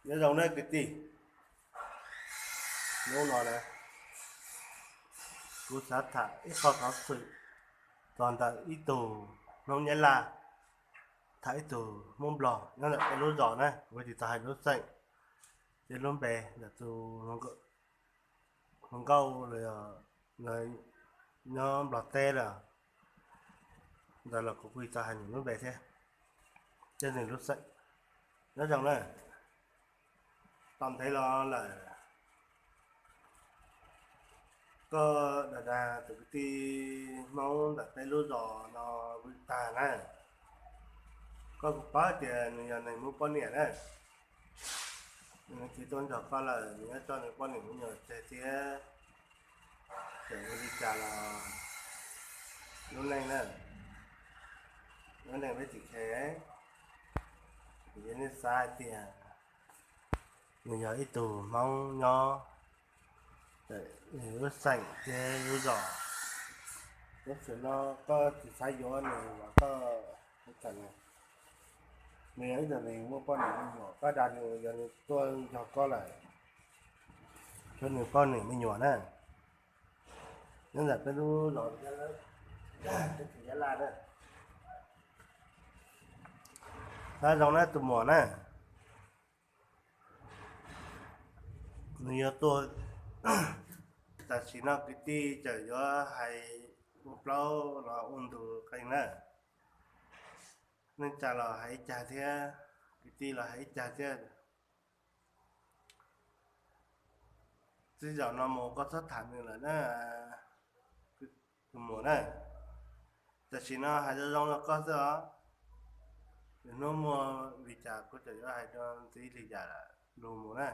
Nyob zoo nawb kwv tij, hnub no na kuv xav tham ib qho xov xwm txog ntawm ib tug Hmoob Nyab Laj, tham ib tug Hmoob Nplog nyob ntawm peb lub zos na, kuv tsis tau hais lub xeem thiab lub npe ntawm tus hluas nkauj los nyob Nplog teb lawm, ntawd los kuv kuj tsis tau hais nws lub npe thiab, thiab nws lub xeem. Nyob zoo na, tau ntev los lawm koj dag dag tus kwv tij Hmoob ntawm peb lub zos no vwm tag na. Koj kuj paub tias nws yog neeg muaj poj niam na, nws tsis tuaj nrog koj lawm, nws yuav coj nws poj niam me nyuam tseg thiab. Txawm ua li cas los lub neej na, lub neej peb tsis kheev. Kuv yeej xav hais tias nws yog ib tug Hmoob nyob lub xeem thiab lub zos. Tab sis no koj tsis xav yuav nws los koj, nws yog ib tug neeg muaj poj niam me nyuam, koj dag nws, yog nws tuaj nrog koj lawm, tshuav nws poj niam me nyuam na, nyob ntawm peb lub zos, teb chaws Nyab Laj na. Nyob zoo na tus muam na, nws yuav tuaj, tam sim no kwv tij tseem yuav hais ua plaub los ua ntu qee na. Neej tsa los hais ib cag thiab, kwv tij los hais ib cag thiab. Txij zaum no mus koj txhob tham nws lawm na, tus muam na. Tam sim no hais zoo zoo rau koj xwb os, lwm hnub muaj li cas kuv tseem yuav hais rau ntxiv li cas lus mus na.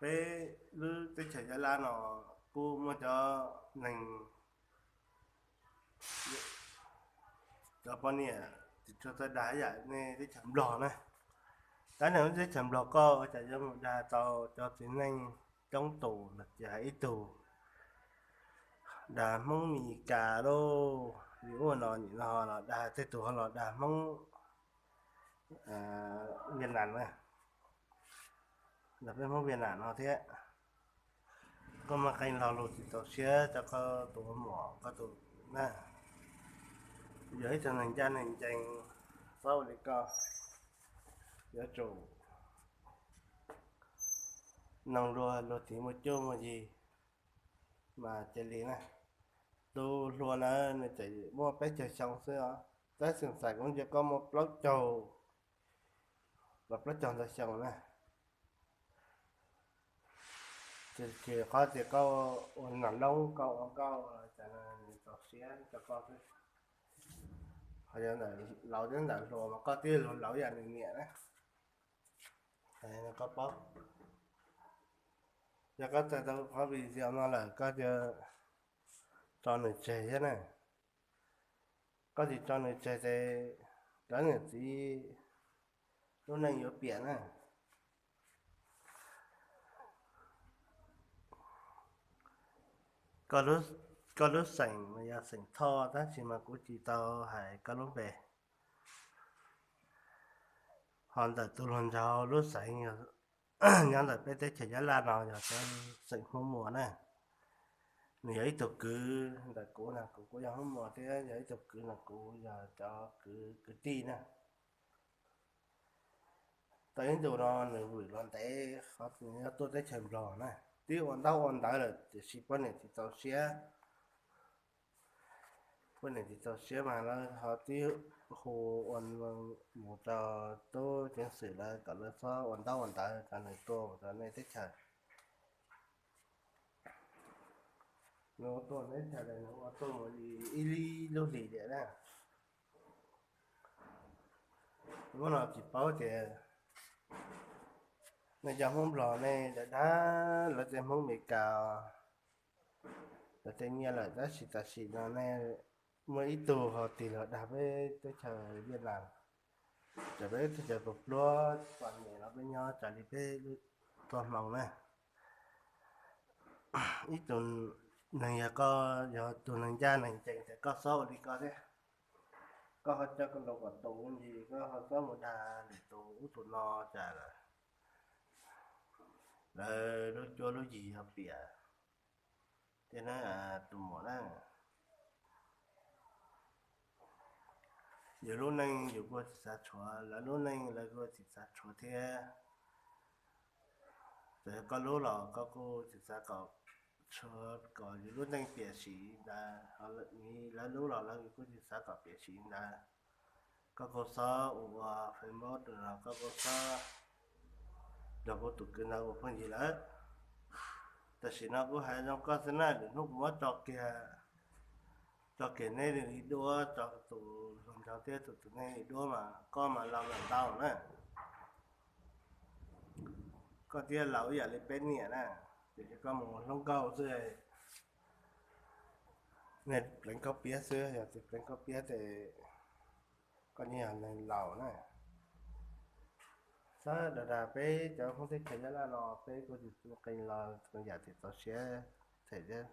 Peb lub teb chaws Nyab Laj no kuj muaj cov neeg, cov poj niam tsis tshua tau dag ib yam nej teb chaws Nplog na. Tab sis lub teb chaws Nplog koj ua cas yuav mus dag tau cov txiv neej coob tus los tsis hais ib tug dag Hmoob Mes Kas lauj, li ua no nim no los dag tej tus ho los dag Hmoob Viaj Nam na, los peb Hmoob Viaj Nam no thiab. Koj muaj qee lo lus tsis txaus siab rau koj tus muam koj tus na, yog ib tug neeg ncaj neeg ncees, txhob ua li koj, yuav tsum mloog luag, luag txiv muaj cuab muaj yig mas cia li na. Tus hluas na nws tseem muaj peb caug xyoo xwb os, tab sis xav kuv ntsia koj muaj plaub caug, los plaub caug ntau xyoo na. Tsis qhov tias koj ua nom loob koj ua nkauj, cas nws txaus siab rau koj xwb. Ho yog ntawm laus thiab ntawm hluas mas koj twb luag laus ib yam nws niam na. Koj paub, yog koj txais tau qhov video no lawm koj tso nws tseg thiab na. Koj tsis tso nws tseg ces cov niam txiv lub neej yuav piam na. Koj lub xeem mas yog xeem Thoj tab sis mas kuv tsis tau hais koj lub npe. Ho ntawm tus hluas nraug lub xeem nyob ntawm peb teb chaws Nyab Laj no yog cov xeem Hmoob Muas na. Nws yog ib tug kwv ntawm kuv na, kuv kuj yog Hmoob Muas thiab, yog ib tug kwv ntawm kuv, yog cov kwv kwv tij na. Tau ib ntus no nws vwm los ntev qhov nws yuav tuaj teb chaws Nplog na, twb ua ntaub ua ntawv lawm tiam sis poj niam tsis txaus siab. Poj niam tsis txaus siab mas lawv ho twb hu ua mus rau tub ceev xwm lawv kom lawv txhob ua ntaub ua ntawv, kom nws tuaj mus rau nej teb chaws. Nws ua tuaj teb chaws, nws ua tuaj mus li ib lub hlis tiam na. Hnub no tsis paub tias nej cov Hmoob Nplog nej dag dag lawv tej Hmoob Amelikas, lawv tej nyiaj lawm, tab sis tam sim no nej muaj ib tug ho tig los dag peb teb chaws Viaj Nam, ces peb teb chaws pluag pluag txom nyem no peb nyob raws li peb txoj hmoo na. Ib tug neeg yog koj yog tus neeg ncaj neeg ncees ces koj txhob ua li koj thiab. koj ho coj koj nraug kom tus ntsis, koj ho txhob mus dag lwm tus ub tus no cas lawm. Lawv lub cuab lub yig ho piam thiab na, tus muam na. Yus lub neej yus kuj tsis xav tshuav, lawv lub neej lawv kuj tsis xav tshuav thiab. Txawm yog koj lub los koj kuj tsis xav kom tshuav, kom yus lub neej piam sim ntawd, lawv lub los lawv kuj tsis xav kom piam sim ntawd. Koj kuj txhob ua Facebook los koj kuj txhob nrog kuv tus kwv ntawd ua phooj ywg lawm. Tam sim no kuv hais zoo koj xwb na, lwm hnub kuv muab tso kiag, tso kiag neb li duab, tso tus hluas nraug thiab tus tus neeg li duab mas koj mas los lawm ntau na. Koj thiaj laus ib yam li peb niam na, tiam sis koj mus hlub nkauj xwb, nej pleev koj piab xwb, yog tias pleev koj piab ces koj yeej yog neeg laus na. Xab dag dag peb cov Hmoob teb chaws Nyab Laj no peb kuj tsis qee los yam tsis txaus siab them thiab.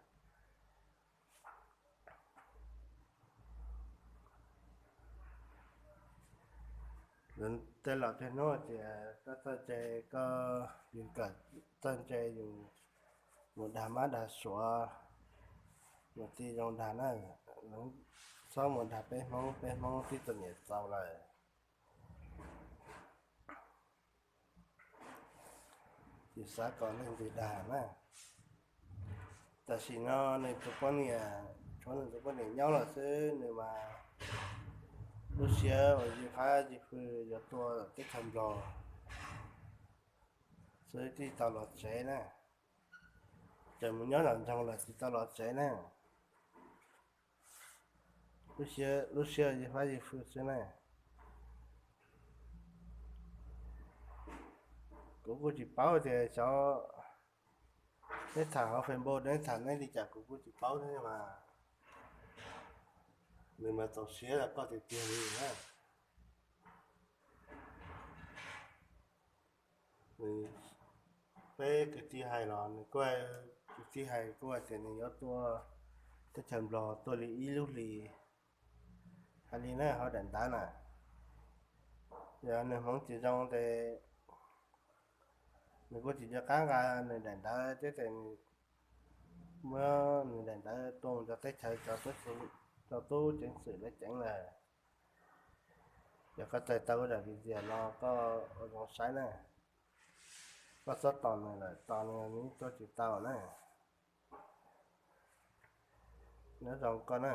Tej laus tej hnub tias koj txawj ntse, koj yus kawm txawj ntse yus mus dag mab dag suav, mus tij zoo dag na, txhob mus dag peb Hmoob, peb Hmoob twb txom nyem txaus lawm. Yus xav kom leej twg dag na. Tam sim no nws tus poj niam, tshuav nws tus poj niam nyob lawm xwb, nws mas lub siab uas yws fab yws fwj yuav tuaj teb chaws Nplog xwb tsis tau los tsev na. Tseem mus nyob nram nroog lawm tsis tau los tsev na. Lub siab yws fab yws fwj xwb na. Kuv kuj tsis paub tias xyov neb tham hauv Facebook neb tham neb li cas kuv kuj tsis paub thiab mas nws mas txaus siab los koj tiag tiag li na. Nws, peb kwv tij hais los nws kuj, kwv tij hais kuj hais tias nws yuav tuaj teb chaws Nplog tuaj li ib lub hlis. Hais li na hauv daim ntawv na, yog nws hmoov tsis zoo ces nws kuj tsis nco qab nqa nws daim ntawv thiab ces muab nws daim ntawv tuaj mus rau teb chaws rau tub ceev xwm lawv ceev lawm. Yog koj txais tau daim video no koj ua zoo saib na, koj txhob tos nws lawm, tos nws nws tuaj tsis tau na. Nyob zoo koj na.